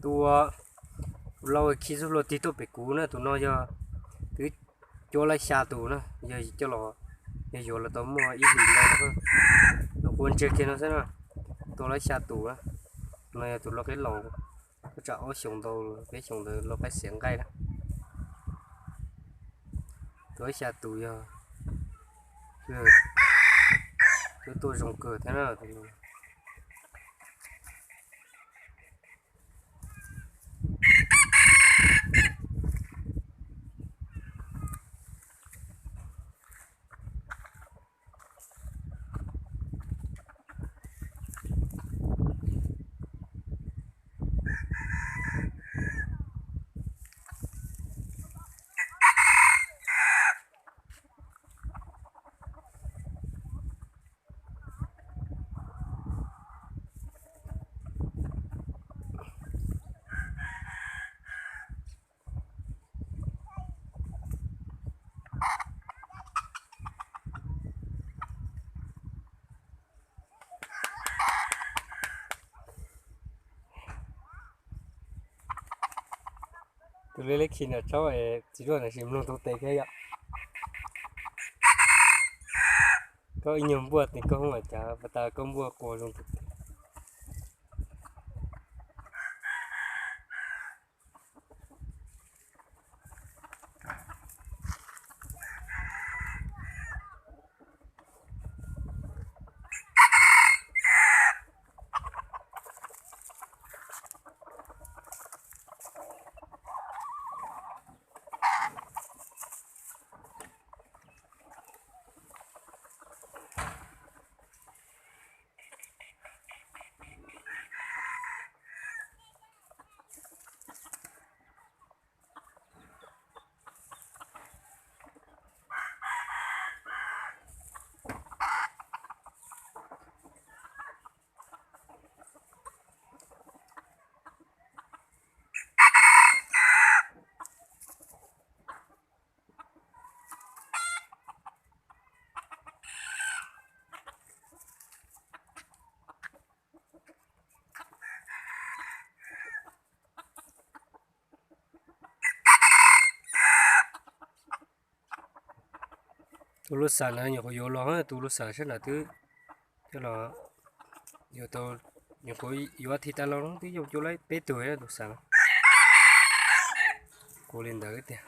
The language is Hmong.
Tus, tus lau khi xub hlua tig tuaj pem kuv na, tus no yog twb cuab laib xya tus na, yog coj los, yog yuav los tau muaj ib hlis ntau no. Tus quav ntseg kiag no xwb na, tua laib xya tus na. Tus no yog tus lau qaib laus, twb tsam ob xyoos ntau, peb xyoos ntawd lau qaib xiav nqaij na. Tua laib xya tus yog, yog, yog tuaj zoo kawg thiab na. Tus li leb khi no tsaub es txiv zuaj ntawd sis mloog tau tes thiab yom. Koj ib nyuag npuaj tes koj hoob mas cas pas tas koj npuaj qua zoo tus tes. Tus lub xam ntawd nyuam qhuav yuav los, tus lub xam sab nram twb coj los yuav tau, nyuam qhuav yuav thib tas los twb yoo cuab laib peb tug tus xam. Kuv li ntawd tiag.